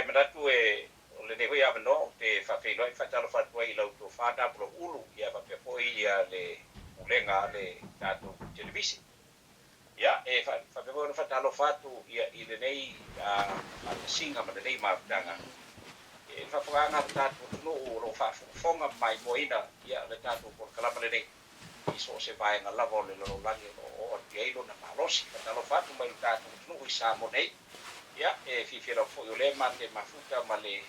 Ia, e manatu e, o lenei foi avanoa ou te faafeiloai ma faatalofa atu ai i lau tofa Namulauulu, ia faapea foi ia le Pulega a le tatou Televise. Ia, e faapea foi ona faatalofa atu ia i lenei faatasiga ma lenei mafutaga i le faafofogaaga a le tatou atunuu o lo o faafogafoga ma maimoaina ia le tatou polokalama lenei i so o se vaega lava o le lalolagi o lo o oo atu i ai lona malosi. Faatalofa atu mai le tatou atunuu i Samoa nei. Ia, e fiafia lava foi o lea ma te mafuta ma le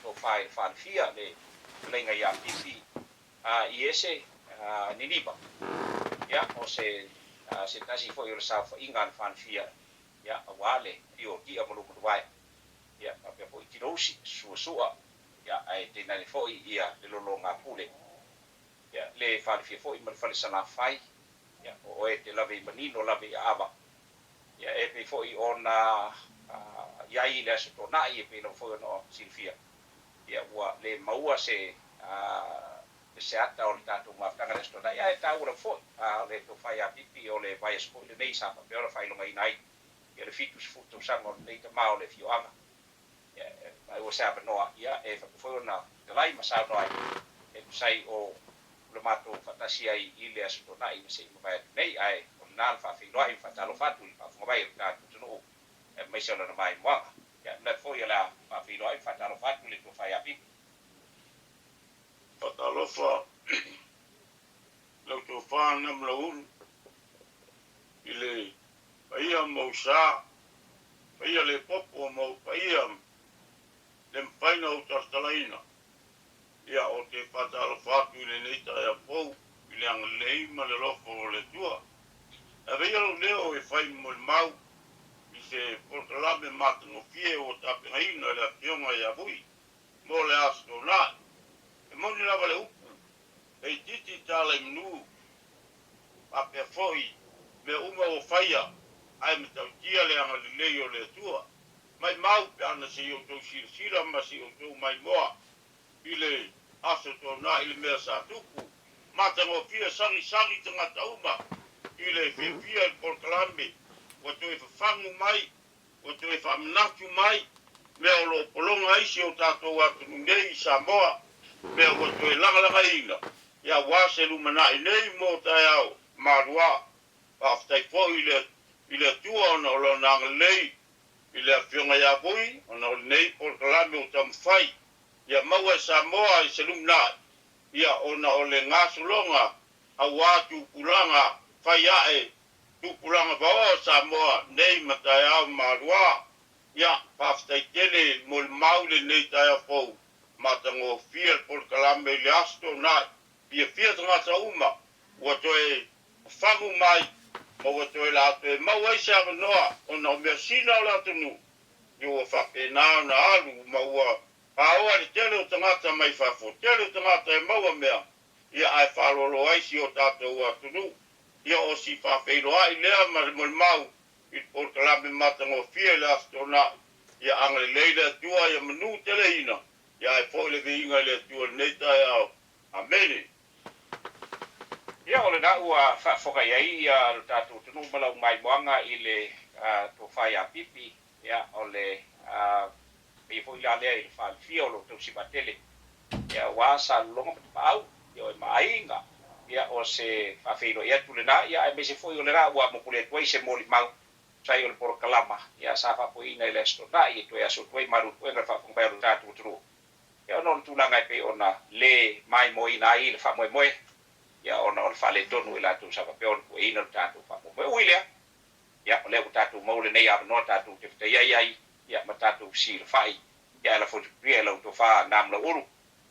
tofa i le falefia le fetalaiga ia Pipi Iese Niniva. Ia, o se se tasi foi o le saofaiga a le falefia, ia, aua le afio o Tia ma Lumanuvae, ia, faapea foi Tilousi, Suasua, ia, ae tainane foi ia le Lologapule, ia, le falefia foi ma le fale Salafai, ia, o oe e te lave i manino lave i aava. Ia, e pei foi ona i ai i le Aso Toonai, e pei lava foi ona silafia, ia, ua le maua se se ata o le tatou mafutaga i le Aso Toonai, ae taua lava foi, o le tofa ia Pipi, o le vaiaso foi lenei sa faapea ona faailogaina ai ia le 70 tausaga o lenei tama o le afioaga. Ia, e maua se avanoa, ia, e faapea foi ona fetalai ma saunoa ai, e tusa ai o le matou faatasi ai i le Aso Toonai na se i mavae atu nei, ae o lena le faafeiloai ma faatalofa atu i le faafofoga mai o le tatou atunuu aemaise o lana maimoaga. Ia, manatu foi o le a faafeiloai ma faatalofa atu i le Tofa ia Pipi. Faatalofa lau tofa Namulaulu i le paia ma ou sa, paia le popo ma ou paia le mafai na ou talatalaina. Ia, ou te faatalofa atu i lenei taeao fou i le agalelei ma le alofa o le Atua. E ave ia lou leo e fai molimau i se polokalame matagofie ua tapenaina e le Afioga ia Vui mo le Aso Toonai. E moni lava le upu, e itiiti tala i manu, faapea foi mea uma ua faia, ae matautia le agalelei o le Atua. Maimau pe ana se i outou silasila ma se i outou maimoa i le aso Toonai i le mea sa tupu. Matagofie sagisagi tagata uma i le fiafia i le polokalame ua toe fafagu mai, ua toe faamanatu mai mea o lo o pologa ai si o tatou atunuu nei i Samoa, mea ua toe lagalagaina aua se lumanai nei mo taeao maluaa. Faafetai foi i le Atua ona o Lona agalelei i le Afioga ia Vui ona o lenei polokalame ua taumafai ia maua e Samoa i se lumanai, ia ona o le gasologa aua tupulaga fai ae tupulaga vaoa o Samoa nei ma taeao maluaa. Ia, faafetai tele molimau lenei taeao fou matagofie le polokalame i le Aso Toonai. Fiafia tagata uma ua toe fagu mai ma ua toe la toe maua ai se avanoa ona o measina o le atunuu, ia ua faapena ona alu ma ua paoa le tele o tagata mai fafo, tele o tagata e maua mea, ia ae faaaloalo ai si o tatou atunuu. Ia o si faafeiloai lea ma le molimau i le polokalame matagofie i le Aso Toonai, ia agalelei le Atua ia manu teleina, ia ae foi le viiga i le Atua i lenei taeao. Amene. Ia, o lena ua faafofoga i ai ia lo tatou atunuu ma lau maimoaga i le tofa ia Pipi, ia, o le paia foi la lea i le faalifia o lo outou sivatele, ia, aua Salelologa ma Tapaau, ioe ma aiga, ia, o se faafeiloai atu lena, ia, aemaise foi o lena ua mokole atu ai se molimau tusa ai o le polokalama, ia, sa faafoeina i le Aso Toonai e toe aso atu ai malu puega i le faafofoga mai o lo tatou atunuu. Ia ona o le tulaga e pei ona le maimoaina ai le faamoemoe, ia ona o le faaletonu i latou sa faapea ona pueina lo tatou faamoemoe. Ui lea, ia o lea ua tatou maua lenei avanoa tatou te fetaia ai, ia ma tatou fesilafai, ia ae lafo atu pea i lau tofa Namulauulu,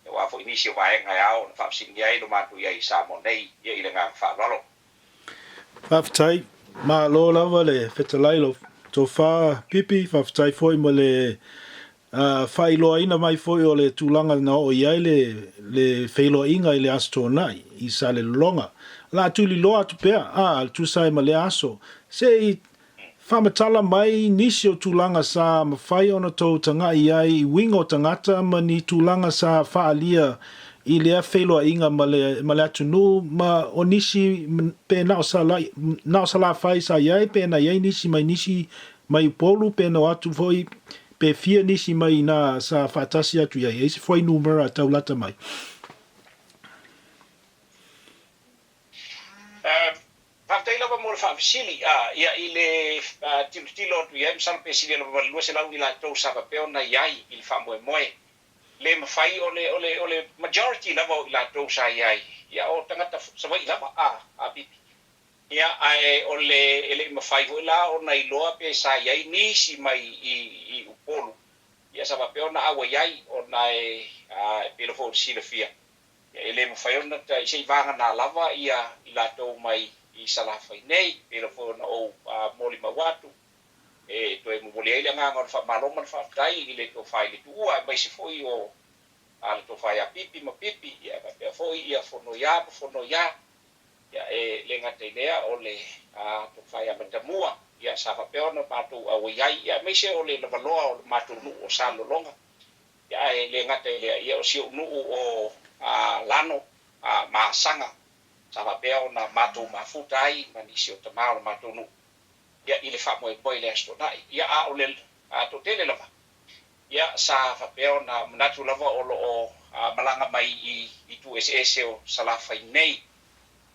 ia aua foi nisi o vaega e ao ona faafesiligia ai lo matou i ai i Samoa nei, ia i le agaga faaaloalo. Faafetai. Malo lava le fetalai lau tofa Pipi, faafetai foi mo le faailoaina mai foi o le tulaga na oo i ai le le feiloaiga i le Aso Toonai i Salelologa. O le a tuliloa atu pea, a, tusa ai ma lea aso, se i faamatala mai nisi o tulaga sa mafai ona tou tagai i ai i uiga o tagata ma ni tulaga sa faaalia i lea feiloaiga ma le ma le atunuu ma o nisi pe na o na o Salafai sa i ai pe na i ai nisi mai nisi mai Upolu pe na o atu foi. Pe fia nisi mai i ina sa faatasi atu i ai, e i ai se fuainumera e tau lata mai? Faafetai lava mo le faafesili. Ia, i le tilotilo atu i ai, masalo pe silia lava ma le 200 i latou sa faapea ona i ai i le faamoemoe. Le mafai o le, o le, o le majority lava o i latou sa i ai, ia o tagata Savaii lava, a, a Pipi. Ia, ae o le, e le i mafai foi la ona iloa pe sa i ai nisi mai i, i Upolu, ia sa faapea ona auai ai, ona e, a, e pei foi ona silafia, ia e le mafai ona ta, se i vagana lava ia i latou mai i Salafai nei, pei foi ona ou, a, molimau atu, e toe momoli ai le agaga o le faamalo ma le faafetai i le Tofa i le Tuua aemaise foi o, a, le Tofa ia Pipi ma Pipi, ia faapea foi ia Fonoia ma Fonoia. Ia, e le gata i lea, o le tofa ia Matamua, ia, sa faapea ona matou auai ai, ia, aemaise o le lavaloa o le matou nuu o Salelologa. Ia, ae le gata i lea, ia, o si ou nuu o Lano, ma Asaga, sa faapea ona matou mafuta ai ma nisi o tama o le matou nuu, ia, i le faamoemoe i le Aso Toonai. Ia, a o le toatele lava, ia, sa faapea ona manatu lava o lo o malaga mai i itu eseese o Salafai nei.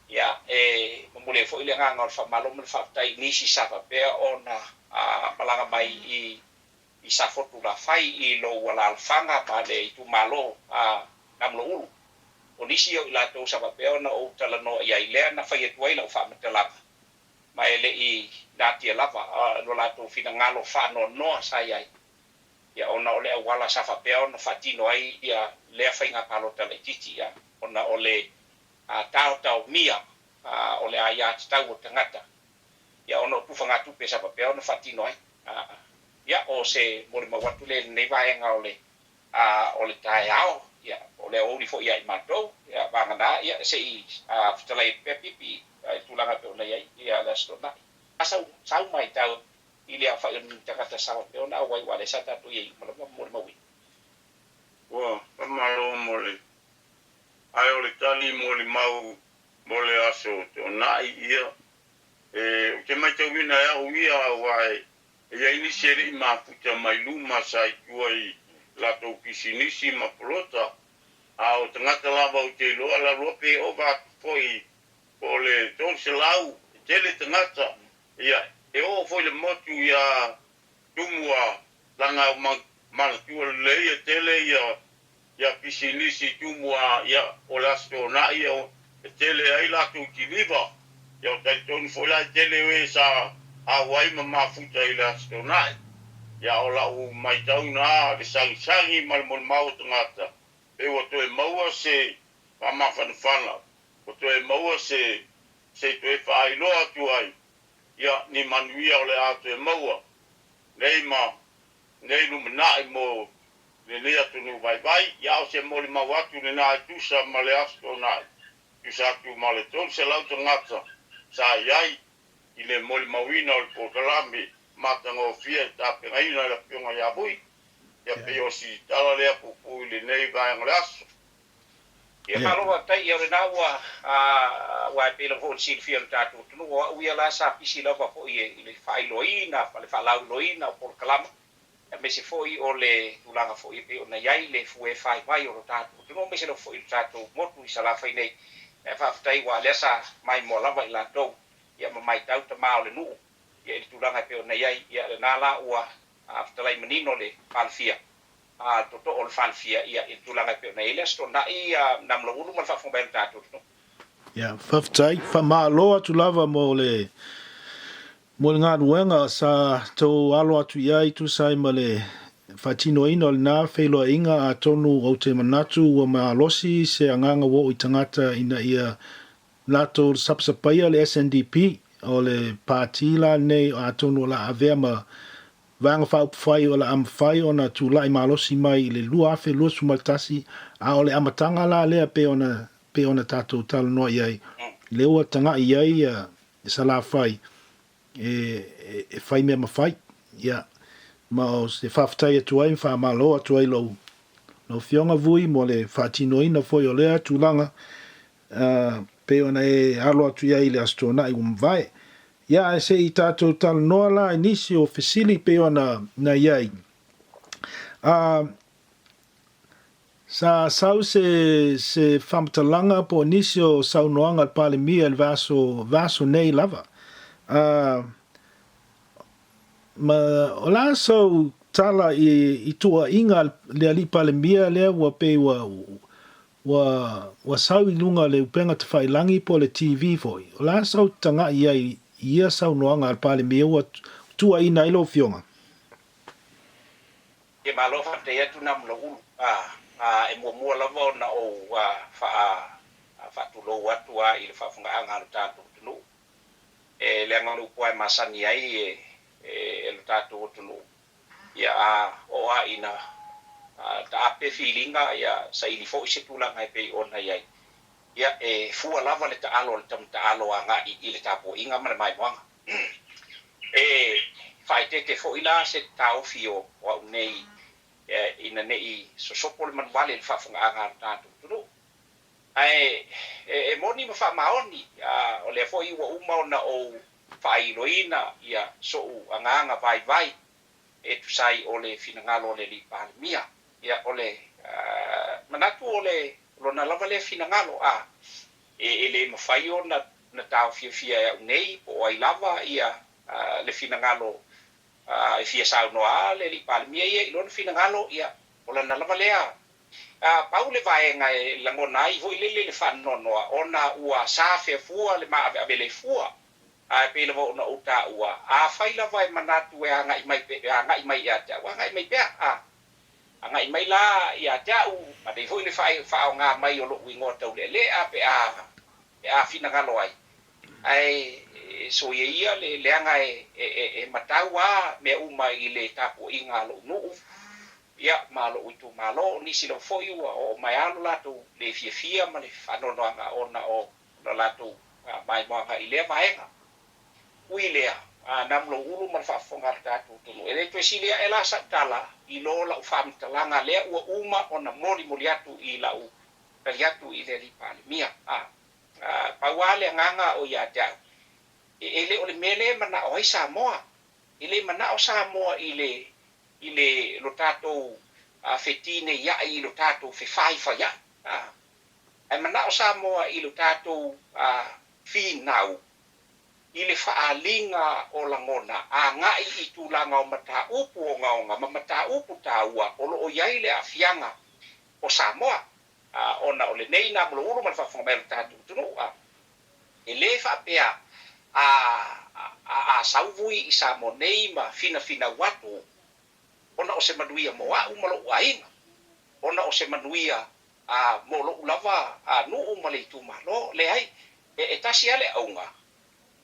Ia, e momoli ai foi le agaga o le faamalo ma le faafetai i nisi sa faapea ona malaga mai i i Safotu Lafai i lou alaalafaga ma le itumalo a Namaloulu. O nisi ia o i latou sa faapea ona ou talanoa i ai, lea na fai atu ai lau faamatalaga, ma e le i natia lava lo latou finagalo faanoanoa sa i ai, ia ona o le auala sa faapea ona faatino ai ia lea faiga palota laitiiti, ia ona o le taotaomia o le aiatatau o tagata, ia ona o tufagatupe sa faapea ona faatino ai. Ia o se molimau atu lea i lenei vaega o le o le taeao, ia, o le aoauli foi ia i matou, ia, vagana, ia, se i fetalai atu pea Pipi i le tulaga e pei ona i ai, ia, le Aso Toonai. A sau, sau matau i le aofai o ni tagata sa faapea ona auai, aua o lea sa tatou i ai uma lava ma molimauina. Ua faamalo mo le ae o le tali molimau mo le Aso Toonai ia, e, ou te matauina e au ia aua e E i ai nisi e le i mafuta mai luma sa i tua i latou pisinisi ma polota, a o tagata lava ou te iloa la lua pe ova atu foi po o le 300, e tele tagata, ia, e oo foi le motu ia Tumua laga manatua lelei e tele ia ia pisinisi Tumua ia o le Aso Toonai ia e tele ai latou kiliva ia o talitonu foi la e tele e sa auai ma mafuta i le Aso Toonai ia o lau maitau na le sagisagi ma le molimau o tagata pe ua toe maua se faamafanafana ua toe maua se se toe faailoa atu ai ia ni manuia o le a toe maua nei ma nei lumanai mo lenei atunuu vaivai, ia o se molimau atu lena e tusa ma le Aso Toonai, tusa atu ma le 300 tagata sa i ai i le molimauina o le polokalame matagofie e tapenaina e le Afioga ia Vui. Ia pei o si tala lea puupuu i lenei vaega o le aso. Ia malo faafetai, ia o lena ua aua e pei lava foi ona silafia e le tatou atunuu, o au ia la sa pisi lava foi i le faailoaina ma le faalauiloaina o polokalama, aemaise foi o le tulaga foi e pei ona i ai le fue fai mai o lo tatou atunuu, aemaise lava foi i lo tatou motu i Salafai nei. Ae faafetai aua o lea sa maimoa lava i latou, ia ma maitau tama o le nuu ia i le tulaga e pei ona i ai. Ia lena la ua fetalai manino le palefia, le tootoo o le falefia ia i le tulaga e pei ona i ai le Aso Toonai, Namulauulu ma le faafofoga mai a lo tatou atunuu. Ia, faafetai. Faamalo atu lava mo le mo le galuega sa tou alo atu i ai tusa ai ma le faatinoina o lena feiloaiga, atonu ou te manatu ua malosi se agaga ua oo i tagata ina ia latou sapasapaia le SNDP, o le pati la lenei atonu o le a avea ma Vaega Faaupufai o le a mafai ona tulai malosi mai i le 2021, a o le amataga la lea pei ona pei ona tatou talanoa i ai, lea ua tagai i ai ia Salafai e e fai mea mafai. Ia, ma o se faafetai atu ai ma faamalo atu ai lou lau Afioga Vui mo le faatinoina foi o lea tulaga pei ona e alo atu i ai i le Aso Toonai ua mavae. Ia, ae se i tatou talanoa la i nisi o fesili pei ona na i ai. Sa sau se se faamatalaga po o nisi o saunoaga a le Palemia i le vaiaso vaiaso nei lava. A, ma o le a sou tala i i tuuaiga a le Alii Palemia lea ua pei ua ua ua sau i luga o le upega tafailagi po o le TV foi? O le a sou tagai i ai i ia saunoaga a le Palemia ua tuuaiina ai lau Afioga? Ia malo faafetai atu Namulauulu. A, e muamua lava ona ou faa faatulou atu a i le faafogaaga a lo tatou atunuu. E leaga o le upu lava e masani ai e lo tatou atunuu, ia a oo lava ina taape filiga, ia saili foi se tulaga e pei ona i ai. Ia e fua lava le taalo a le tama taalo agai i le tapuaiga ma le maimoaga. E faaeteete foi la se taofi o au nei ina ne i sosopo le manuvale i le faafogaaga a lo tatou atunuu. Ae e moni ma faamaoni, o lea foi ua uma ona ou faailoina so'u agaga vaivai e tusa ai o le finagalo o le Alii Palemia. Ia, o le manatu o le lona lava lea finagalo, a e le mafai ona taofiofia e au nei po o ai lava ia le finagalo e fia saunoa a le Alii Palemia ia i lona finagalo, ia, o lana lava lea. Pau le vaega e lagona ai foi lele le faanoanoa ona ua safea fua le maaveave le fua. Ae pei lava ona ou taua, afai lava e manatu e agai mai e agai mai ia te au, agai mai pea, a agai mai la ia te au, manaia foi le faaaoga mai o lo'u igoa taulealea pe a pe a finagalo ai, ae soia ia le leaga e e matau a mea uma i le tapuaiga a lo'u nuu, ia, ma lo'u itumalo. O nisi lava foi ua oo mai a lo latou le fiafia ma le faanoanoaga ona o lo latou maimoaga i lea vaega. Ui lea, Namulauulu ma le faafofoga a le tatou atunuu, e le toe sili ae la sa'u tala i lo la'u faamatalaga lea ua uma ona molimoli atu i la'u tali atu i le Alii Palemia. A, pau lava le agaga o ia te au, e le o le mea lea e mana'o ai Samoa. E le mana'o Samoa i le i le lo tatou fetineia'i i lo tatou fefaifaia'i. A, Ae mana'o Samoa i lo tatou finau i le faaaliga o lagona agai i tulaga o mataupu ogaoga ma mataupu taua o lo o i ai le aafiaga o Samoa, ona o lenei Namulauulu ma le faafofoga mai a lo tatou atunuu, e le faapea a sau vui i Samoa nei ma finafinau atu ona o se manuia mo a'u ma lo'u aiga, ona o se manuia A mo lo'u lava a nuu ma le itumalo, leai, e tasi a le auga,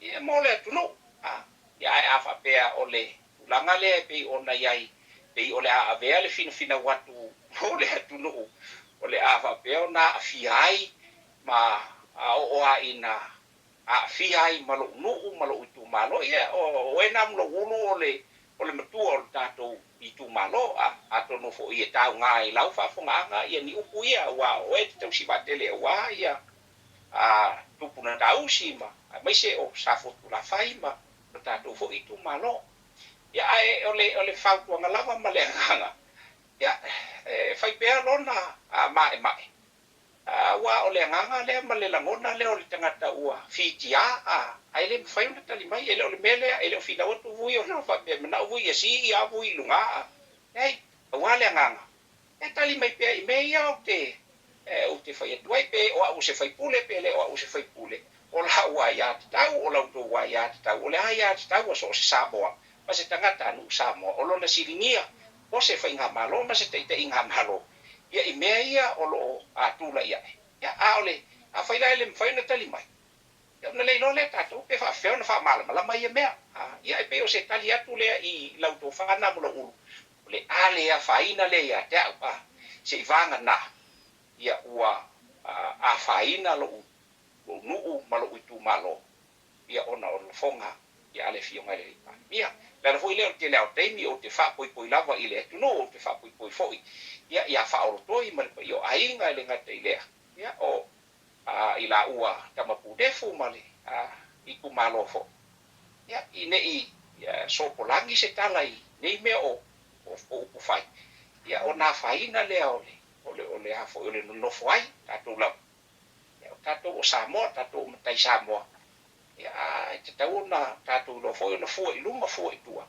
ia mo le atunuu. A, ia ae a faapea o le tulaga lea e pei ona i ai, pei o le a avea le finafinau atu mo le atunuu, o le a faapea ona aafia ai ma a oo a ina aafia ai ma lo'u nuu ma lo'u itumalo. Ia, o oe na Mulauulu o le o le matua o le tatou itumalo, a, atonu foi e taoga i lau faafogaaga ia ni upu ia, aua o oe e te tausi vaatele aua ia a tupuna tausi ma aemaise o Safotulafai ma lo tatou foi itumalo. Ia, ae o le o le fautuaga lava ma le agaga, ia, e fai pea lona maemae. Aua o le agaga lea ma le lagona lea o le tagata ua fitia, a, ae le mafai ona tali mai. E le o le mea lea, e le o finau atu vui ona o faapea, manao vui ia sii a vui i luga, a. Leai, aua le agaga, e tali mai pea i mea ia ou te, ou te fai atu ai, pe o au o se faipule, pe le o au o se faipule, o lau aiatatau, o la outou aiatatau, o le aiatatau a so o se Samoa, ma se tagatanuu Samoa, o lona siligia o se faigamalo ma se taitaigamalo, ia i mea ia o lo o tulai ae. Ia, a o le, afai la e le mafai ona tali mai, ia ona le iloa lea e tatou pe faapefea ona faamalamalama ia mea. A, ia e pei o se tali atu lea i lau tofa Namulauulu, o le a le afaina lea ia te au, a, se i vagana, ia ua afaina lou, lou nuu ma lou itumalo. ia ona o lafoga ia a le Afioga i le Alii Palemia. O le ala foi lea o le tele lava o taimi ou te faapoipoi lava i le atunuu, ou te faapoipoi foi ia ia Faaolotoi ma le paia o aiga e le gata i lea, ia o i laua tama punefu ma le itumalo foi, ia i ne i sopolagi se tala i nei mea o upu fai. Ia, ona afaina lea o le, o le, o le a foi o le nonofo ai tatou lava. Ia, o tatou o Samoa, o tatou o matai Samoa. Ia, a e tatau ona tatou iloa foi ona fua i luma, fua i tua,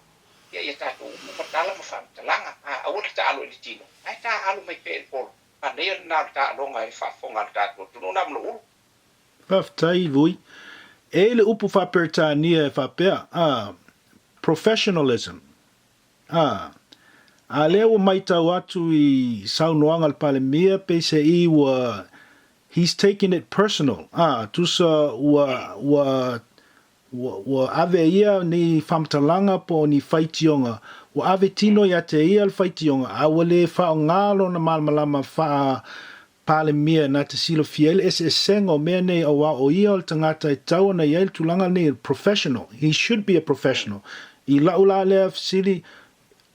ia, ia tatou upu ma tala ma faamatalaga. A, aua le taalo i le tino, ae taaalo mai pea i le polo. Manaia lena o le taaloga i le faafofoga a le tatou atunuu. Na ma lou ulu. Faafetai Vui. E i le upu faa-Peretania e faapea, a, professionalism. A, a lea ua maitau atu i saunoaga a le Palemia peiseai ua he's taking it personal, a, tusa ua, ua, ua, ua ave e ia ni faamatalaga po o ni faitioga, ua ave tino ia te ia le faitioga, a ua le faaaoga lona malamalama faa Palemia na te silafia ai le eseesega o mea nei auā o ia o le tagata e tatau ona i ai le tulaga lenei o le professional, he should be a professional. I la'u la lea fesili,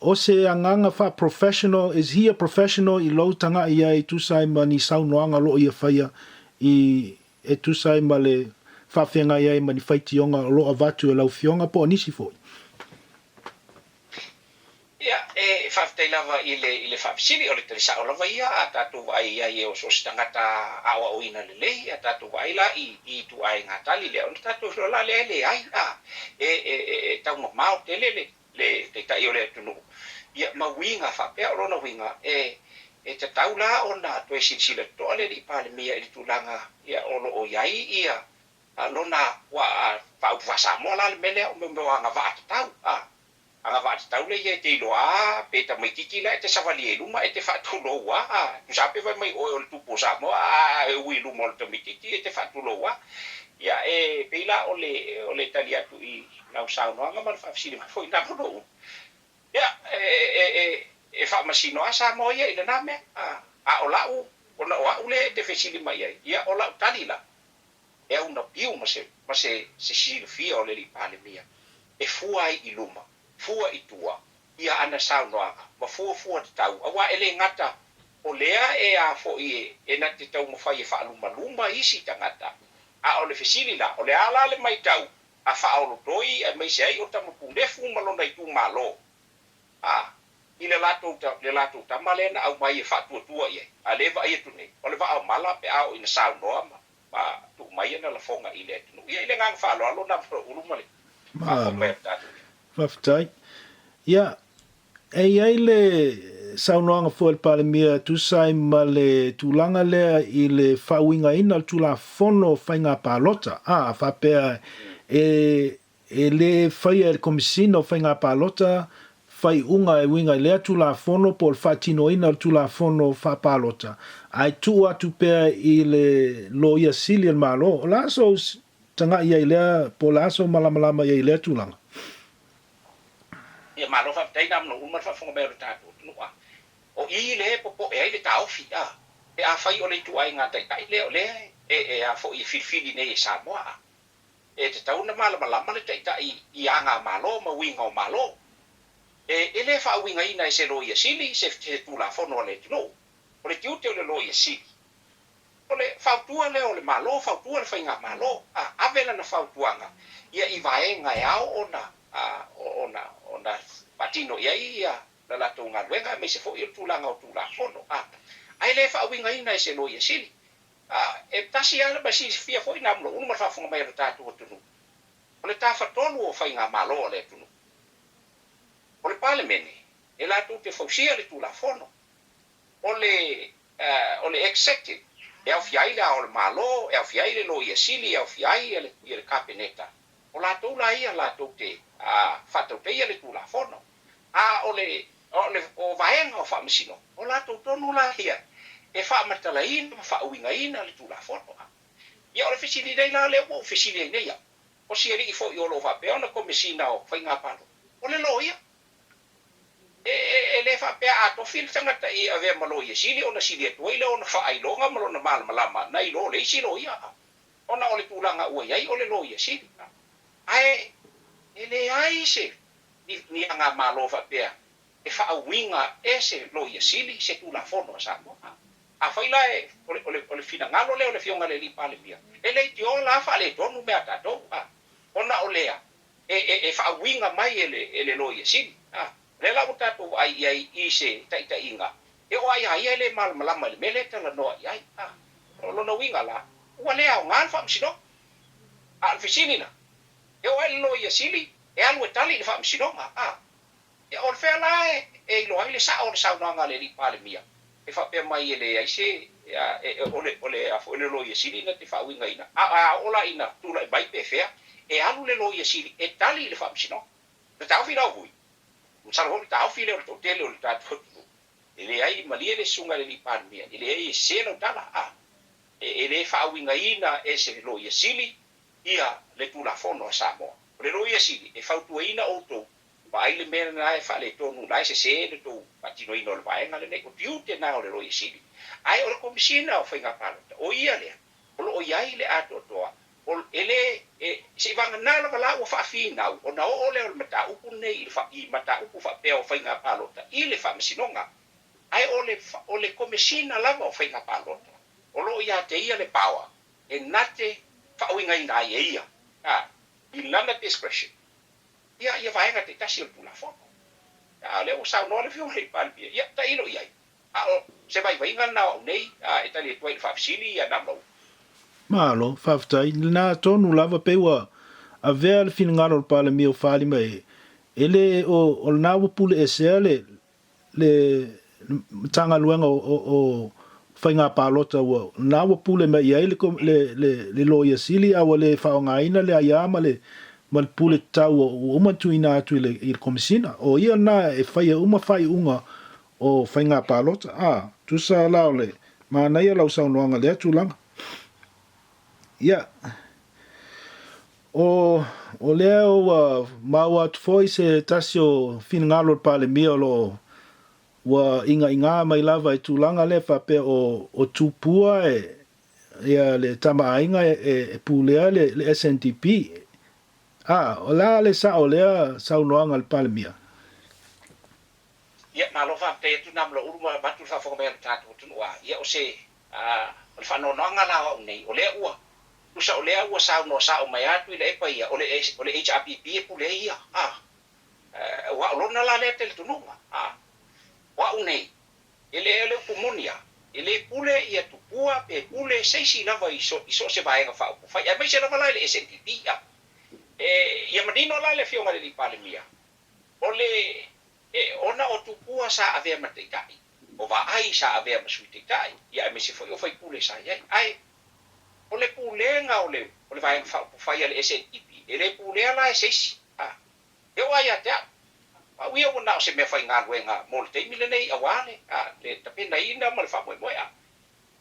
o se agaga faa-professional, is he a professional i lou taga'i i ai e tusa ai ma ni saunoaga o lo'o ia faia i e tusa ai ma le faafeagai ai ma ni faitioga o lo'o avatu e lau Afioga po o nisi foi? Ia, e faafetai lava i le, i le faafesili, o le tali sao lava ia, a tatou vaai i ai e o so o se tagata aoaoina lelei, a tatou vaai la i, i ituaiga tali lea, ona tatou iloa la lea e leai, a, e, e, e, e taumamao tele le, le Taitai o le atunuu, ia, ma uiga faapea. O lona uiga, e, e tatau la ona toe silasila totoa le Alii Palemia i le tulaga, ia, o lo o i ai ia lona, ua, faaupu faa-Samoa la le mea lea, o mea o agavaa tatau, a. Agavaa tatau lea ia e te iloa a pe tamaititi la e te savalia i luma e te faatulou a a tusa a pe fai mai oe o le tupu o Samoa a e ui i luma o le tamaititi e te faatulou a. Ia e pei la o le o le tali atu i lau saunoaga ma le faafesili mai foi na lou ia e e e e faamasino a Samoa ia i lena mea a a o la'u ona o a'u lea e te fesili mai ai ia o la'u tali la e aunapiu ma se ma se se silafia o le Alii Palemia e fua ai i luma, fua i tua, ia ana saunoaga ma fuafua tatau, auā e le gata o lea e a foi e na te taumafai e faalumaluma isi tagata, a o le fesili la, o le a la le maitau a faaolotoi aemaise ai o Tamapunefu ma lona itumalo, a, i le latou, le latou tama lea na aumai e faatuatua i ai, a lea e vaai atu nei, o le vaa o mala pe a oo ina saunoa ma ma tuu mai ana lafoga i le atunuu. Ia, i le agaga faaaloalo na ma ulu ma le faafofoga mai a le tatou. Faafetai. Ia, e i ai le saunoaga foi a le Palemia e tusa ai ma le tulaga lea i le faauigaina o le Tulafono o Faiga Palota, a faapea e E le faia e le Komesina o Faiga Palota faaiuga e uiga i lea Tulafono po o le faatinoina o le Tulafono Faapalota, ae tuu atu pea i le Loia Sili a le Malo. O le a sou tagai i ai i lea, po o le a sou malamalama i ai i lea tulaga? Ia malo faafetai na manu uma le faafofoga mai o le tatou atunuu a o i lea e popoe ai le taofi a pe afai o le ituaiga taitai lea o lea e e a foi e filifili nei e Samoa a E tatau ona malamalama le Taitai i aga Malo ma uiga o Malo. E e le faauigaina e se Loia Sili se se Tulafono a le atunuu. O le tiute o le Loia Sili, o le fautua lea o le Malo, fautua le Faigamalo, a ave lana fautuaga ia i vaega e ao ona a ona ona faatino i ai ia la latou galuega aemaise foi o le tulaga o Tulafono. A ae le faauigaina e se Loia Sili. A, e tasi lava ma silafia foi nā mea uma ma le faafofoga mai a lo tatou atunuu, o le tafatolu o faigamalo a le atunuu, o le Palemene, e latou te fausia le Tulafono, o le, o le Executive, e aofia ai le Ao o le Malo, e aofia ai le Loia Sili, e aofia ai ia le, ia le Kapeneta, o latou la ia latou te, a, faatautaia le Tulafono. A o le, o le, o vaega o Faamasinoga, o latou tonu la ia e faamatalaina ma faauigaina le Tulafono. A ia o le fesili nei la lea ua ou fesili ai nei au, o si alii foi o lo o faapea ona Komesina o Faiga Palota, o le loia. E, e, e le faapea a tofi le tagata i avea ma Loia Sili ona sili atu ai lea ona faailoga ma lona malamalama nai lo le isi loia. A ona o le tulaga ua i ai o le Loia Sili. A ae e leai se ni, ni aga Malo faapea e faauiga e se Loia Sili se Tulafono a Samoa. Afai la e, o le, o le, o le finagalo lea o le Afioga i le Alii Palemia, e leitioa la faaletonu mea a tatou, a, ona o lea e, e, e faauiga mai e le, e le Loia Sili, a. O lea la ua tatou vaai i ai i se taitaiga e oo lava ia ia e le malamalama i le mea lea e talanoa i ai. A o lona uiga la, ua le aoga le Faamasinoga. A o le fesili la, e oo lava i le Loia Sili e alu e tali i le Faamasinoga? A Ia, o le fea la e iloa ai le sao o le saunoaga a le Alii Palemia e faapea mai e leai se, o le, o le a foi le Loia Sili na te faauigaina, a, a oo la ina tulai mai pe fea, e alu le Loia Sili e tali i le Faamasinoga. Na taofi la o Vui. Masalo foi o le taofi lea o le toatele o le tatou atunuu, e leai, malie le Susuga i le Alii Palemia, e leai e sese lau tala, a, e, e le faauigaina e se Loia Sili ia le Tulafono a Samoa. O le Loia Sili e fautuaina outou Vaai le mea lena e faaletonu, la e sese le tou faatinoina o le vaega lenei. O tiute na o le Loia Sili. Ae o le Komesina o Faiga Palota, o ia lea o lo o i ai le atoatoa, o, e le, e, seivagana lava la ua faafinau ona oo lea o le mataupu lenei i le, i mataupu faapea o Faiga Palota i le Faamasinoga. Ae o le, o le Komesina lava o Faiga Palota o lo o ia te ia le power e na te faauigaina ai e ia, a, i lana discretion. Ia, ia vaega taitasi o le Tulafono. A o lea ua saunoa le Afioga i le Palemia, ia, tailo i ai. A o se vaivaiga lena o au nei e tali atu ai i le faafesili ia Namlau. Malo, faafetai. Lena tonu lava pei ua avea le finagalo o le Palemia o Faalima e, e le o, o lena ua pule esea le, le Matagaluega o Faiga Palota ua na ua pule mai i ai le Loia Sili a ua le faaaogaina le aia ma le pule tatau ua uma ona tuuina atu i le Komesina. O ia lena e faia uma faaiuga o Faiga Palota. A, tusa la o le manaia lau saunoaga i lea tulaga. Ia. O, o lea ua maua atu foi se tasi o finagalo o le Palemia o lo o ua igaigā mai lava i tulaga lea faapea o, o Tupua e, ia le Tama a Aiga e, e, e pulea le, le SNDP. A, o le a le sao o lea saunoaga a le Palemia? Ia, malo faafetai atu Namalaulu ma avatu le faafofoga mai a lo tatou atunuu a ia o se A o le faanoanoaga la o au nei, o lea ua, tusa o lea ua saunoa sao mai atu Tuilaepa ia, o le, o le HRPP e pule ai ia, a. Aua o lona la lea talitonuga, a. O au nei, e le, o le upu moni a, e le pule ia Tupua pe pule se isi lava i so, i so o se vaega faaupufai, aemaise lava la i le SNDP, a. E, ia manino la le Afioga i le Alii Palemia, o le, E, ona o Tupua sa avea ma taitai, o Vaai sa avea ma sui taitai, ia aemaise foi o faipule sa i ai. Ae, o le pulega o le, o le Vaega Faaupufai a le SNDP, e le pulea la e se isi. A, e oo lava ia te au, au ia ua na o se mea faigaluega mo le taimi lenei aua le, a, le tapenaina ma le faamoemoe. A,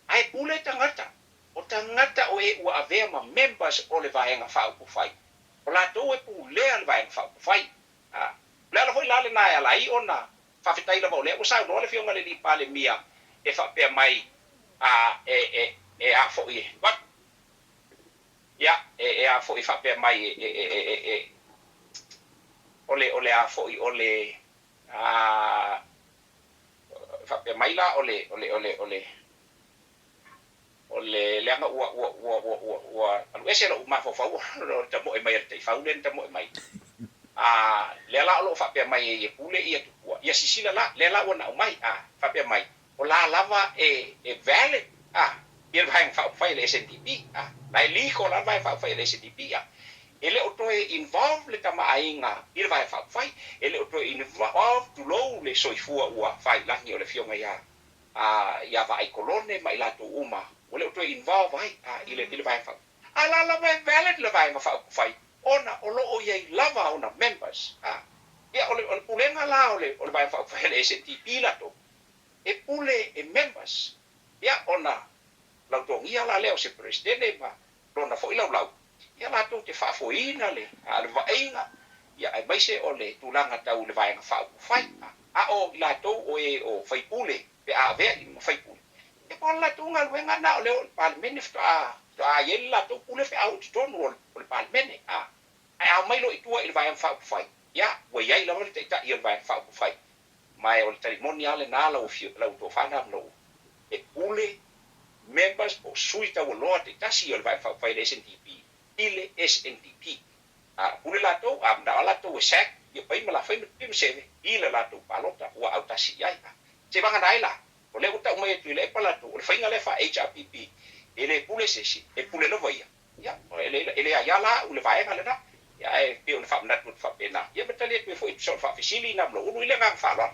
ae pule tagata, o tagata o e ua avea ma members o le Vaega Faaupufai, o latou e pulea le Vaega Faaupufai. A o le ala foi la lena e ala ai ona faafetai lava o lea ua saunoa le Afioga i le Alii Palemia e faapea mai, a, e, e, e a foi e, what? Ia, e, e a foi e faapea mai e, e, e, e, e, e, o le, o le a foi, o le, a, faapea mai la o le, o le, o le, o le, O le leaga ua, ua, ua, ua, ua, ua alu ese lou mafaufau ona o le tamoe mai a le taifau lea na tamoe mai. A, lea la o lo o faapea mai ai e pule ia Tupua, ia sisila la, lea la ua nau mai, a, faapea mai, o la lava e, e valid, a, ia le vaega faaupufai a le SNDP, a, la e legal la le vaega faaupufai a le SNDP, a. E le o toe involve le Tama Aiga i le vaega faaupufai, e le o toe involve, tulou le soifua ua faailagi o le Afioga ia a ia Vaai Kolone ma i latou uma, ua le o toe involve ai a i le i le vaega faaupufai. A la lava e valid le vaega faaupufai ona o lo o i ai lava ona members a. Ia o le o le pulega la o le o le vaega faaupufai a le SNDP latou e pule e members. Ia ona lautogia la lea o se Peresetene ma lona foi laulau, ia latou te faafoeina le a le vaaiga ia aemaise o le tulaga tau i le vaega faaupufai. A. A o i latou o e o faipule pe a avea i ma faipule, e po o le latou galuega na o lea o le Palemene faatoa faatoa i ai le latou pule pe a oo i totonu o le Palemene. A, ae a omai loa i tua i le Vaega Faaupufai, ia, ua i ai lava le Taitai o le Vaega Faaupufai, ma e o le tali moni lava lena lau afio, lau tofa na ma lou e pule members po o sui taualoa taitasi o le Vaega Faaupufai a le SNDP i le SNDP. A pule latou, a manao lava latou e sack. Ia pai ma lafai ma tupe ma seve i le latou palota ua autasi i ai. Seivagana ai la, o lea ua tau mai e Tuilaepa latou, o le faiga lea faa-HRPP, e le pule se isi, e pule lava ia. Ia, e le aia la au i le vaega lena, ia ae pei ona faamanatu atu faapena, ia ma tali atu ai foi e tusa o le faafesili ina ma lou ulu i le agaga faaaloalo.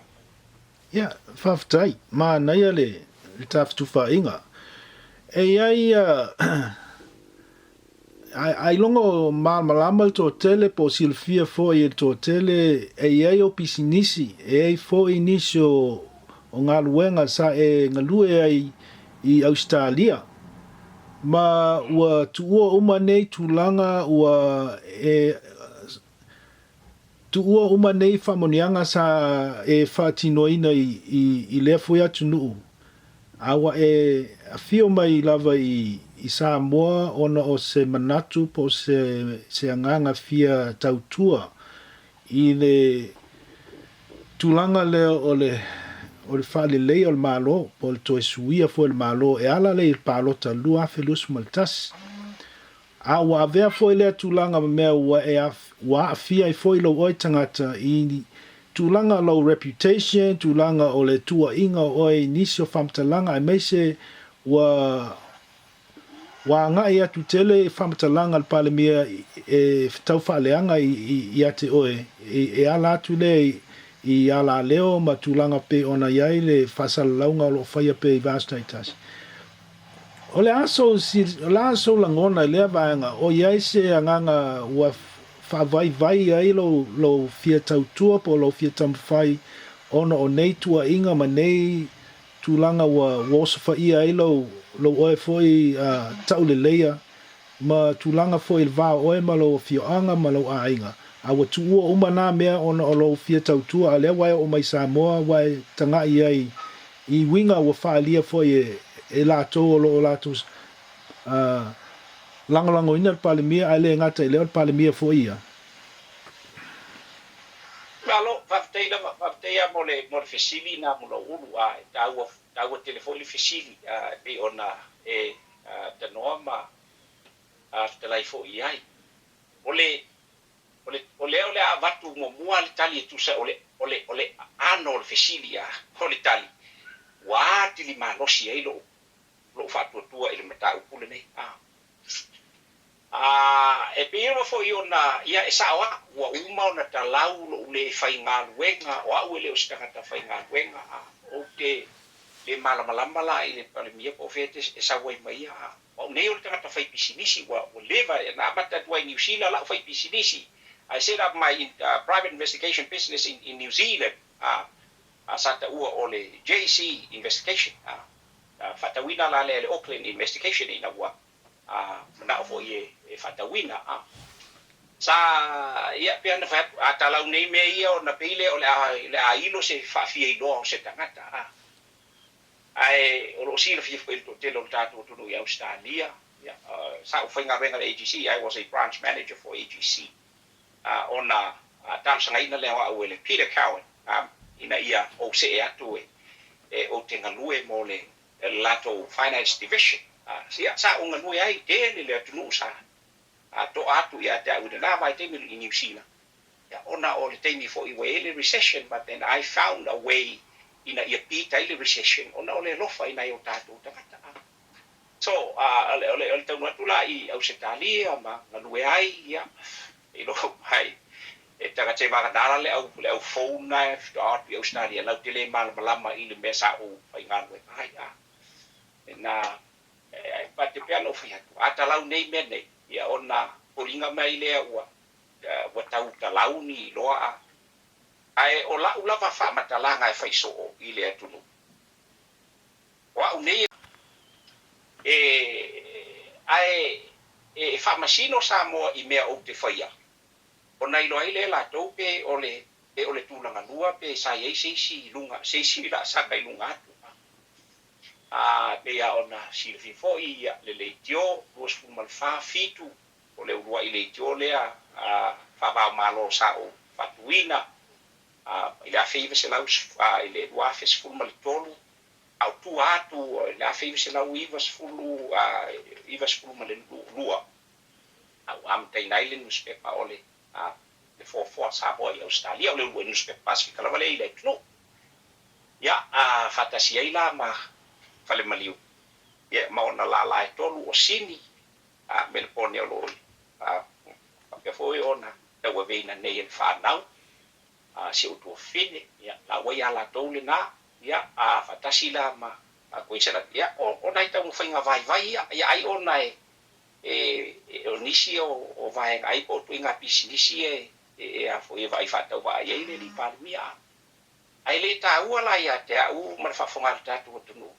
Ia, faafetai. Manaia le tafetufaiga. E i ai ailoga o malamalama le toatele po o silafia foi e le toatele e i ai ou pisinisi, e i ai foi nisi o galuega sa e galue ai i Ausetalia. Ma ua tuua uma nei tulaga ua e Tuua uma nei faamanuiaga sa e faatinoina i lea foi atunuu, a ua e afio mai lava i Samoa ona o se manatu po o se agaga fia tautua i le tulaga lea o le faaleleia o le Malo po o le toe suia foi o le Malo e ala lea i le palota 2021. A ua avea foi lea tulaga ma mea ua e ua aafia ai foi lou oe tagata i tulaga o lou reputation, tulaga o le tuuaiga o oe i nisi o faamatalaga aemaise ua ua agai atu tele faamatalaga a le Palemia e tau faaleaga ia te oe e ala atu lea i alaleo ma tulaga pei ona i ai le faasalalauga o lo o faia pea i vaiaso taitasi. O le a sou, o le a sou lagona i lea vaega, o i ai se agaga ua faavaivai ai lou, lou fia tautua po o lou fia taumafai ona o nei tuuaiga ma nei tulaga ua, ua osofaia ai lou, lou oe foi tauleleia ma tulaga foi i le va o oe ma lou afioaga ma lou aiga, a ua tuua uma na mea ona o lou fia tautua, a lea ua e oo mai i Samoa ua e tagai ai I uiga ua faaalia foi e latou o lo o latou lagolagoina le Palemia, ae le gata i lea o le Palemia foi ia. Malo, faafetai lava, faafetai lava mo le, mo le fesili na mo lou ulu, a e taua, taua tele foi le fesili, a e pei ona e tanoa ma fetalai foi i ai. O le O le, o lea o le a avatu muamua le tali e tusa o le, o le, o le ano o le fesili a, o le tali, ua atili malosi ai lou, lou faatuatua i le mataupu lenei. A. A, e pei lava foi ona, ia, e sao lava, ua uma ona talau lou le faigaluega, o au e le o se tagata faigaluega, a, ou te le malamalama la i le Palemia po o fea e sau ai ma ia, a. O au nei o le tagata faipisinisi ua leva na amata atu ai i Niu Sila lau faipisinisi, I set up my private investigation business in New Zealand, sa taua o le JC Investigation, faatauina la lea e le Auckland Investigation ina ua manao foi e faatauina. Sa ia pei ona fai atu, a talau nei mea ia ona pei lea o le a ilo se faafiailoa o se tagata. Ae o lo o silafia foi e le toatele o le tatou atunuu i Ausetalia, sa ou faigaluega i le AGC, I was a branch manager for AGC, ona talosagaina lea o au e le Peter Cowan ina ia ou see atu e ou te galue mo le latou Finance Division. Ia, sa ou galue ai, tele le atunuu sa toa atu ia te au i lena vaitaimi i Niu Sila. Ia, ona o le taimi foi ua i ai le recession, but then I found a way ina ia beat ai le recession ona o le alofa i nai o tatou tagata. So, o le, o le, o le taunuu atu la i Ausetalia ma galue ai, ia, i lou mai, e tagata e vagana la le au, le au phone na e faatoa o atu i Ausetalia, latou te le malamalama i le mea sa ou faigaluega ai. E na, e pate pea ona ou fai atu, a talau nei mea nei, ia ona foliga mai lea ua, ua tau talauni loa a. Ae o la'u lava faamatalaga e fai soo i le atunuu. O a'u nei e, ae e faamasino Samoa i mea ou te faia, ona iloa ai lea e latou pe o le, pe o le tulaga lua pe sa i ai se isi i luga, se isi laasaga i luga atu. A, pei lava ona silafia foi ia le leitio 24 fitu O le uluai leitio lea faava-o-Malo sa ou faatuina i le 1900, i le 2013, a o tua atu i le 1992, a ua amataina ai le nusipepa o le Le Foafoa Samoa i Ausetalia, o le uluai nusipepa Pasefika lava lea i le atunuu. Ia, faatasi ai la ma Falemaliu, ia, ma ona lālā e tolu o Sini, Melepone o lo o faapea foi ona tauaveina nei e le fanau, si ou tuafafine, ia, la ua ia latou lena, ia, faatasi la ma Kuiselani, ia, o nai taumafaiga vaivai ia, ia ai ona e o nisi o vaega ai po o ituaiga pisinisi e e vaai faatauvaa i ai le Alii Palemia. Ae le taua la ia te au ma le faafofoga a le tatou atunuu,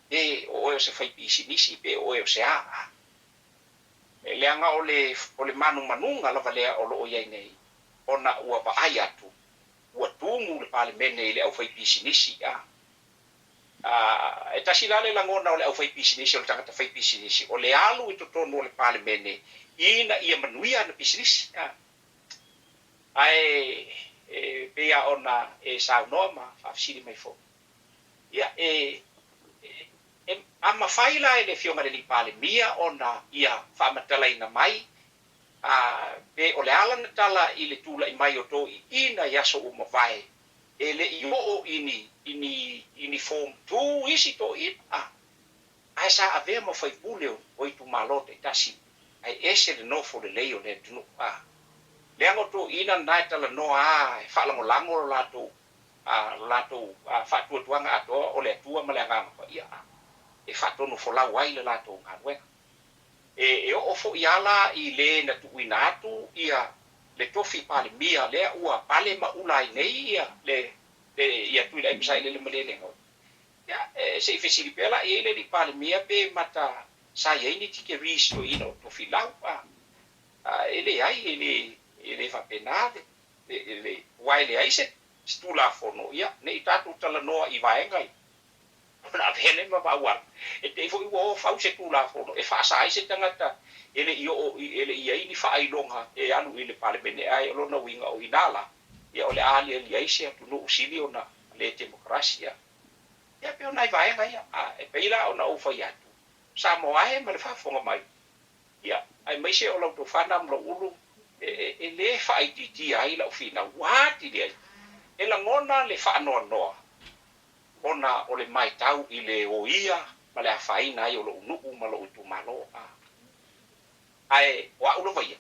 pe o oe o se faipisinisi pe o oe o se a. Leaga o le manumanuga lava lea o lo o i ai nei, ona ua vaai atu ua tumu le Palemene i le aufaipisinisi. E tasi la le lagona o le aufaipisinisi, o le tagata faipisinisi, o le alu i totonu o le Palemene ina ia manuia ana pisinisi. Ae e pei lava ona e saunoa ma faafesili mai foi, ia, e, e, a mafai la e le Afioga i le Alii Palemia ona ia faamatalaina mai, a, pe o le a lana tala i le tulai mai o toeaiina i aso ua mavae e le i oo i ni, i ni, i ni Form Two isi toeaiina, ae sa avea ma faipule o itumalo taitasi, ae ese le nofo lelei o le atunuu. A leaga o toeaiina lena e talanoa a, e faalagolago lo latou, a, lo latou faatuatuaga atoa o le Atua ma le Agaga Paia, a, e faatonufolau ai le latou galuega. E oo foi a la i le na tuuina atu ia le tofi Palemia lea ua pale ma ula ai nei ia le ia Tuilaepa Sailele Malielegaoi. Ia, se i fesili pea la i ai le Alii Palemia pe mata sa i ai ni degrees toeaina o Tofilau, a, e leai, e le, e le faapena le, le, aua e leai se Tulafono, ia, ne i tatou talanoa i vaega ia. Ona avea lea ma vauala, e te i foi ua o fau se Tulafono e faasa ai se tagata e le i oo i, e le i i ai ni faailoga e alu i le Palemene, ae o lona uiga o i ina la, ia o le a aliali ai se atunuu sili ona le temokarasi. Ia, ia pei o nai vaega ia, a e pei la ona ou fai atu, Samoa e ma le faafofoga mai, ia, aemaise o lau tofa ma lou ulu, e, e le faaitiitia ai lau finau, ua atili ai e lagona le faanoanoa ona o le maitau i le oia ma le afaina ai o lou nuu ma lou itumalo. A. Ae o au lava ia,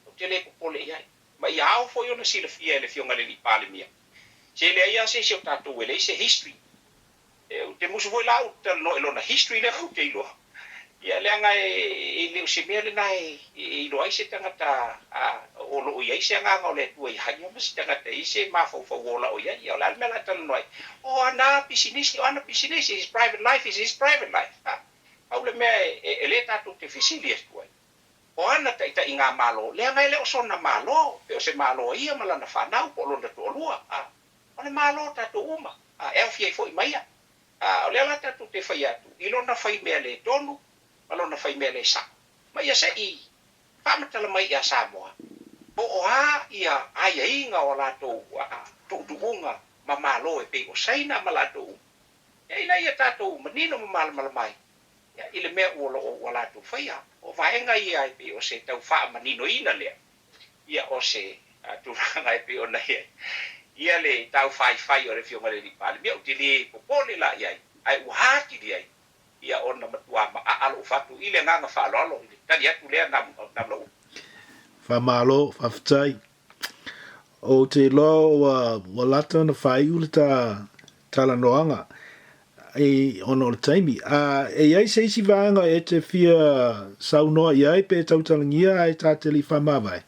ou te le popole i ai. Ma ia ao foi ona silafia e le Afioga i le Alii Palemia, se leai lava se isi o tatou e leai se history. Ou te musu foi la au te talanoa i lona history lea ou te iloa. Ia leaga e le o se mea lena e iloa ai se tagata o lo o i ai se agaga o le Atua ia ia ma se tagata e i ai se mafaufau ola o i ai. Ia o le a le mea o le a talanoa ai? O ana pisinisi, o ana pisinisi, his private life is his private life. Pau le mea e le tatou te fesili atu ai, o ana taitaiga Malo, leaga e le o sona Malo, pe o se Malo a ia ma lana fanau po o lona toalua. O le Malo o tatou uma, e aofia ai foi ma ia. A o lea la tatou te fai atu i lona fai mea le tonu ma lona fai mea le sao, ma ia se i faamatala mai ia Samoa po o a ia aiaiga o a latou tuutuuga ma Malo e pei o Saina ma latou uma, ia ina ia tatou manino ma malamalama ai ia i le mea ua lo o ua latou faia. O vaega ia e pei o se tau faamaninoina lea ia o se tulaga e pei ona i ai ia le taufaifai o le Afioga i le Alii Palemia. Ou te le popole la i ai, ae ua atili ai ia ona matua maaa lou fatu i le agaga faaaloalo i le tali atu lea Namulauulu. Faamalo, faafetai. Ou te iloa ua, ua lata ona faaiu le ta talanoaga i, ona o le taimi. A, e i ai se isi vaega e te fia saunoa i ai pe tautalagia ae ta te le i faamavae?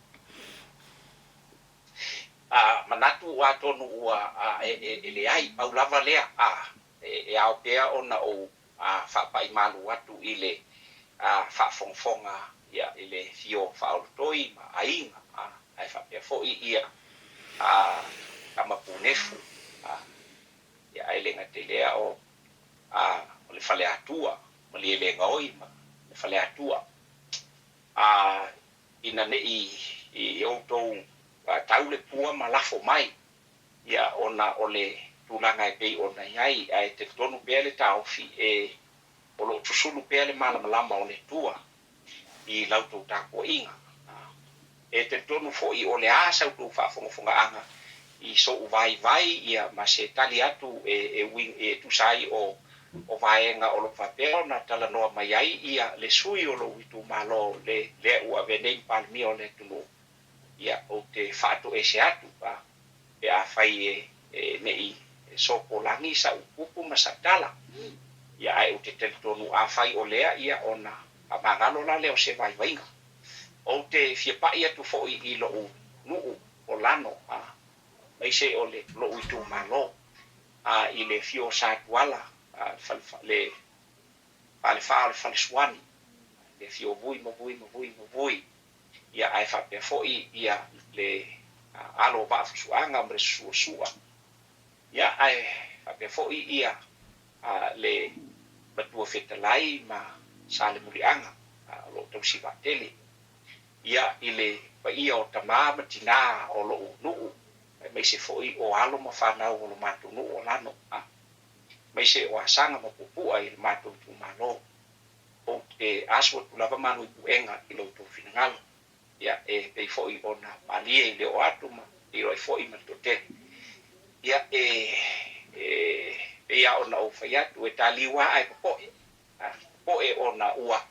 A, manatu atonu ua, a, e, e, e leai, pau lava lea, a, e, e ao pea ona ou, a, faapai malu atu i le, a, faafogafoga, ia, i le fio faaolotoi ma aiga, a, ae faapea foi ia, a, tama punefu, a, ia, ae le gata i lea o, a, o le Faleatua, Malielegaoi ma le Faleatua, a, ina ne i outou tau le pua ma lafo mai, ia, ona o le tulaga e pei ona i ai, ae talitonu pea le taofi e o lo o susulu pea le malamalama o le Atua i la outou tapuaiga. E talitonu foi o le a sa outou faafogafogaaga i so'u vaivai ia ma se tali atu e e uiga e tusa ai o o vaega o lo o faapea ona talanoa mai ai ia le sui o lou itumalo le lea ua avea nei ma Palemia o le atunuu. Ia ou te faatoese atu a pe afai e e ne i sopolagi sa'u upu ma sa'u tala. Ia ae ou te talitonu afai o lea ia ona faamagalo la lea o se vaivaiga. Ou te fia pa'i atu foi i lo'u nuu o Lano a aemaise o le lo'u itumalo a i le afio o Satuala a le fale le falefa o le Falesuani, le afio o Vui ma Vui ma Vui ma Vui, ia ae faapea foi ia le alo o Vaafusuaga ma le Susuasua, ia ae faapea foi ia le Matua Fetalai ma Salemuliaga o lo o tausi vaatele, ia i le paia o tama ma tinā o lo'u nuu aemaise foi o alo ma fanau o lo matou nuu o Lano, aemaise o Asaga ma Puapua i lo matou itumalo. Ou te asu atu lava malu i puega i lo outou finagalo, ia, e pei foi ona malie i le oo atu ma feiloai foi ma le toatele. Ia, e, e pei lava ona ou fai atu, e taliu lava ae popoe, a, popoe ona ua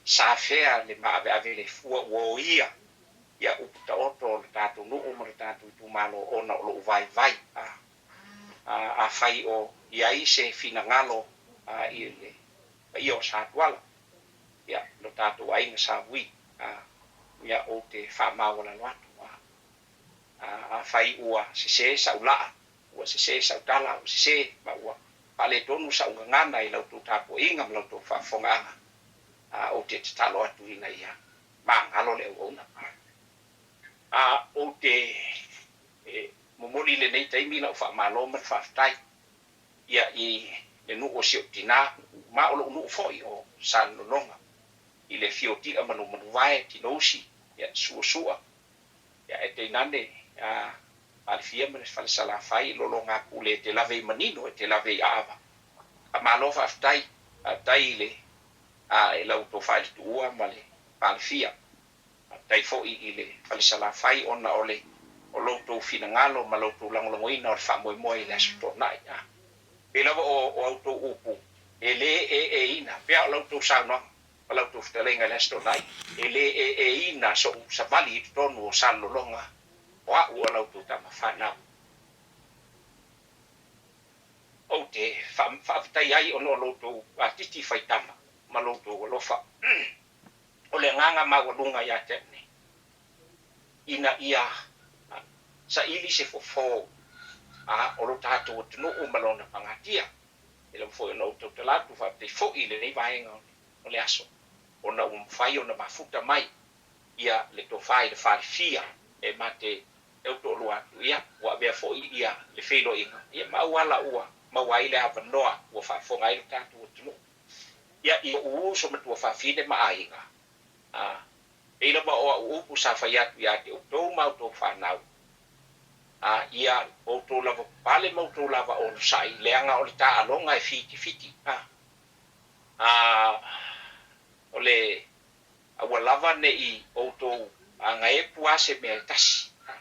safea le maaveave le fua ua oia ia upu taoto o le tatou nuu ma le tatou itumalo ona o lou vaivai, a, a, afai o i ai se finagalo a, i le paia o Satuala, ia, lo tatou aiga sa Vui, a, ia, ou te faamaualalo atu, a, a, afai ua sesē sa'u la'a, ua sesē sa'u tala, ua sesē, ma ua faaletonu sa'u gagana i la outou tapuaiga ma la outou faafofogaaga, a, ou te tatalo atu ina ia magalo le auauna. A, ou te e, momoli i lenei taimi la'u faamalo ma le faafetai ia i le nuu o si ou tinā, ma o lo'u nuu foi o Salelologa, i le afio o Ti'a Manumanuvae, Tinousi, ia Suasua, ia ae tainane a Palefia ma le Fale Salafai, Lologapule e te lave i manino, e te lave i aava. Faamalo faafetai, faafetai i le a i lau tofa i le Tuua ma le Palefia. Faafetai foi i le Fale Salafai ona o le o lo outou finagalo ma lo outou lagolagoina o le faamoemoe i le Aso Toonai. A pei lava o o a outou upu e lē eeina, pea o la outou saunoaga ma la outou fetalaiga i le Aso Toonai, e lē eeina so'u savali i totonu o Salelologa o a'u o la outou tama fanau. Ou te faafetai ai ona o lo outou atiti faitama ma lo outou alofa. O le agaga maualuga ia te au nei, ina ia saili se fofo a o lo tatou atunuu ma lona pagatia. E lava foi ona ou tautala atu faafetai foi i lenei vaega o le aso, ona ua mafai ona mafuta mai ia le tofa i le falefia e ma te tautoalua atu, ia ua avea foi ia le feiloaiga ia ma auala ua maua ai le avanoa ua faafofoga ai lo tatou atunuu. Ia, i ou uso ma tuafafine ma aiga, a pei lava o au upu sa fai atu ia te outou ma outou fanau, a ia outou lava papale ma outou lava onosai, leaga o le taaloga e fitifiti, a, a o le aua lava ne i outou agaepu a se mea e tasi, a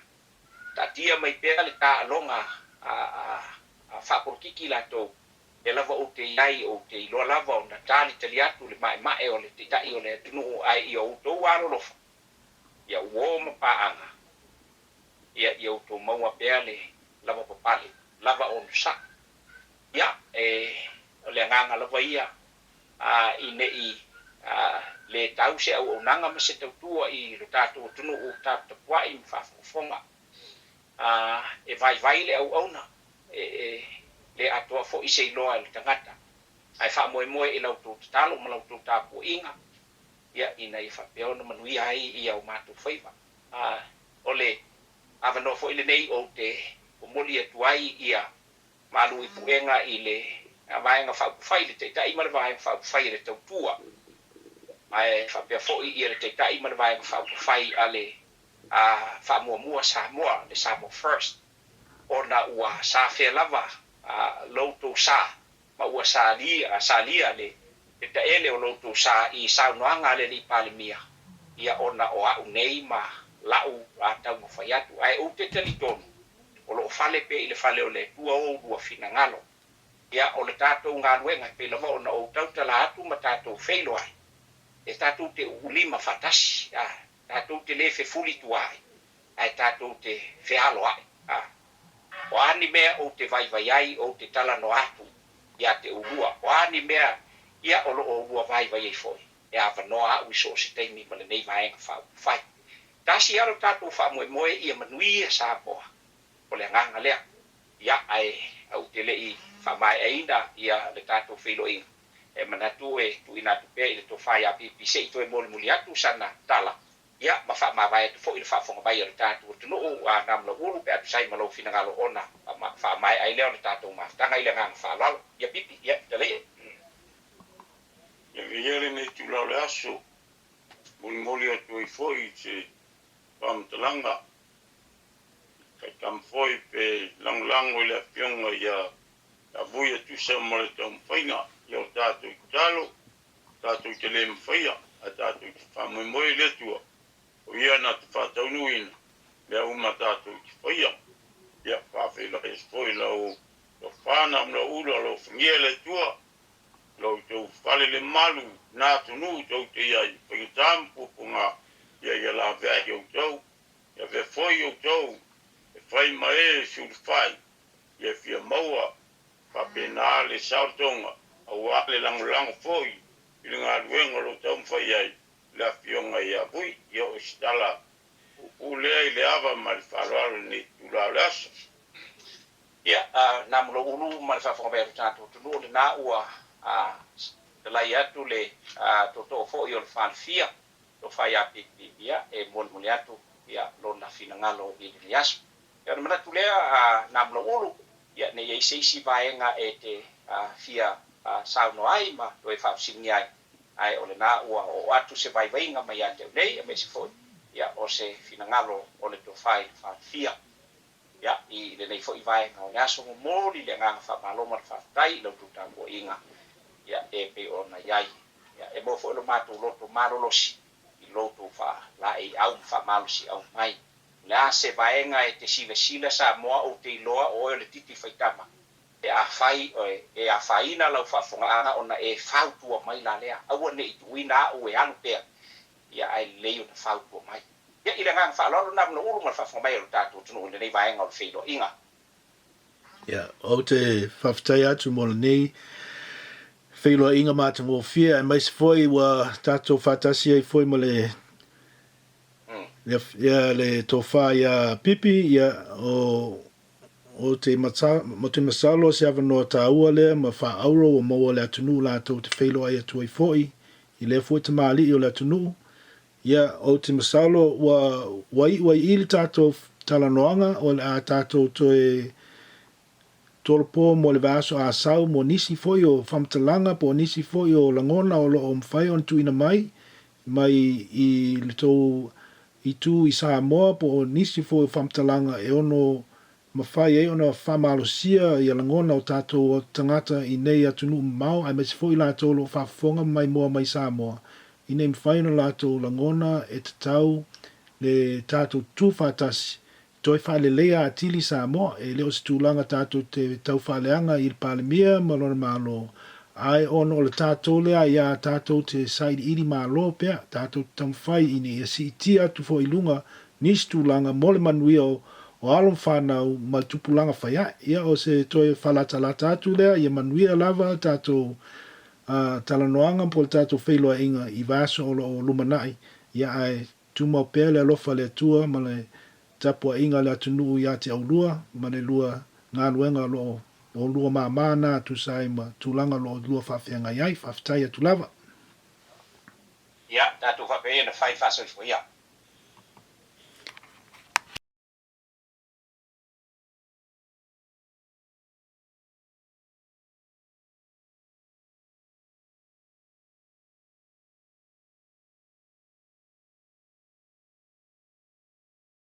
taatia mai pea le taaloga a, a, a faapolokiki latou Lea lava ou te i ai, ou te iloa lava ona talitali atu le maemae o le Taitai o le atunuu ae ia outou alolofa, ia uo ma paaga, ia ia outou maua pea le lava papale, lava onosai. Ia, e, o le agaga lava ia, a, i ne i, a, le tau se auaunaga ma se tautua i lo tatou atunuu taputapuai ma faafogafoga. A, e vaivai le auauna, e, e le atoa foi se iloa e le tagata, ae faamoemoe i la outou tatalo ma la outou tapuaiga, ia, ina ia faapea ona manuia ai ia o matou faiva. A, o le avanoa foi lenei ou te momoli atu ai ia malu i puega i le Vaega Faaupufai, le Taitai ma le Vaega Faaupufai a le Tautua, ae faapea foi ia le Taitai ma le Vaega Faaupufai a le a Faamuamua Samoa, le Samoa First, ona ua safea lava lo outou sa ma ua salia, salia le taele o lo outou sa i saunoaga a le Alii Palemia, ia ona o a'u nei ma La'u a taumafai atu, ae ou te talitonu, o lo'o fale pea i le fale o le Atua oulua finagalo. Ia, o le tatou galuega, e pei lava ona ou tautala atu ma tatou feiloai, e tatou te uulima faatasi, a, tatou te le fefulitua ai, ae tatou te fealoai, a. O a ni mea ou te vaivai ai, ou te talanoa atu ia te oulua, o a ni mea, ia, o lo'o oulua vaivai ai foi, e avanoa a'u i so o se taimi ma lenei Vaega Faaupufai. Tasi lava lo tatou faamoemoe ia manuia Samoa, o le agaga lea. Ia, ae ou te le i faamaeaina ia le tatou feiloaiga, e manatu e tuuina atu pea i le tofa ia Pipi se i toe molimoli atu sana tala, ia, ma faamavae atu foi le faafofoga mai a le tatou atunuu a Namulauulu pe a tusa ai ma lou finagalo ona faamaea ai lea o le tatou mafutaga i le agaga faaaloalo. Ia Pipi, ia, fetalai. Ia viia lenei itula o le aso, molimoli atu ai foi i se faamatalaga taitama foi pe lagolago i le Afioga ia Tavui e tusa ma le taumafaiga ia o tatou tatalo, tatou te le mafaia ae tatou te faamoemoe i le Atua, o Ia na te faataunuuina mea uma tatou te faia. Ia faafeiloai atu foi lau tofa na ma lau ula, alofagia e le Atua Lo outou fale le malu na atunuu tou te i ai, faigata ma puapuaga, ia ia laveai i outou, ia avea foi outou e fai ma e sulufai, ia fia maua faapena le saolotoga, aua le lagolago foi i le galuega o lo o taumafai ai le Afioga ia Vui. Ia o se tala puupuu lea i le ava ma le faaaloalo i lenei itula o le aso. Ia, na ma lou ulu ma le faafofoga mai a lo tatou atunuu, lena ua talai atu le tootoo foi o le Falefia, Tofa ia Pipi, ia, e molimoli atu ia lona finagalo i lenei aso. Ia, ona manatu lea, na ma lou ulu, ia, ne i ai se isi vaega e te fia saunoa ai ma toe faafesiligia ai, ae o lena ua oo atu se vaivaiga mai ia te au nei, aemaise foi, ia, o se finagalo o le Tofa i le Falefia. Ia, i lenei foi vaega o le aso, momoli le agaga faamalo ma le faafetai i la outou tapuaiga, ia, e pei ona i ai. Ia, e maua foi lo matou loto malolosi i lo outou faalaeiau ma faamalosiau mai. O le a se vaega e te silasila Samoa ou te iloa o oe o le titi faitama, pe afai e afaina lau faafofogaaga ona e fautua mai la lea, aua ne i tuuina au e alu pea, ia ae lelei ona fautua mai. Ia, i le agaga faaaloalo lena ma ulu ma le faafofoga mai a lo tatou atunuu i lenei vaega o le feiloaiga. Ia, ou te faafetai atu mo lenei feiloaiga matagofie, aemaise foi ua tatou faatasi ai foi ma le, ia, le tofa ia Pipi, ia, o, o te, o te masalo se avanoa taua lea ma faaauro ua maua le atunuu latou te feiloai atu ai foi i lea foi tamalii o le atunuu. Ia, ou te masalo ua, ua iu ai i i le tatou talanoaga, o le a tatou toe tolopo mo le vaiaso a sau mo nisi foi o faamatalaga po o nisi foi o lagona o lo o mafai ona tuuina mai, mai i le tou itu i Samoa po o nisi foi o faamatalaga e ono mafai ai ona faamalosia ia lagona o tatou tagata i nei atunuu mamao aemaise foi latou o lo o faafofoga ma maimoa mai Samoa ina i mafai ona latou lagona e tatau le tatou tutu faatasi toe faaleleia atili Samoa. E le o se tulaga tatou te tau faaleaga i le Palemia ma lona Malo, ae ona o le tatou lea ia tatou te sailiili malo pea, tatou te taumafai ina ia siitia atu foi i luga nisi tulaga mo le manuia o alo ma fanau ma le tupulaga fai ae. Ia o se toe faalatalata atu lea, ia manuia lava le tatou talanoaga po o le tatou feiloaiga i vaiaso o lo o lumanai, ia ae tumau pea le alofa a le Atua ma le tapuaiga a le atunuu ia te oulua ma le lua galuega o lo o oulua mama na tusa ai ma tulaga o lo o lua faafeagai ai. Faafetai atu lava. Ia, tatou faapea ia na fai faasoifua ia.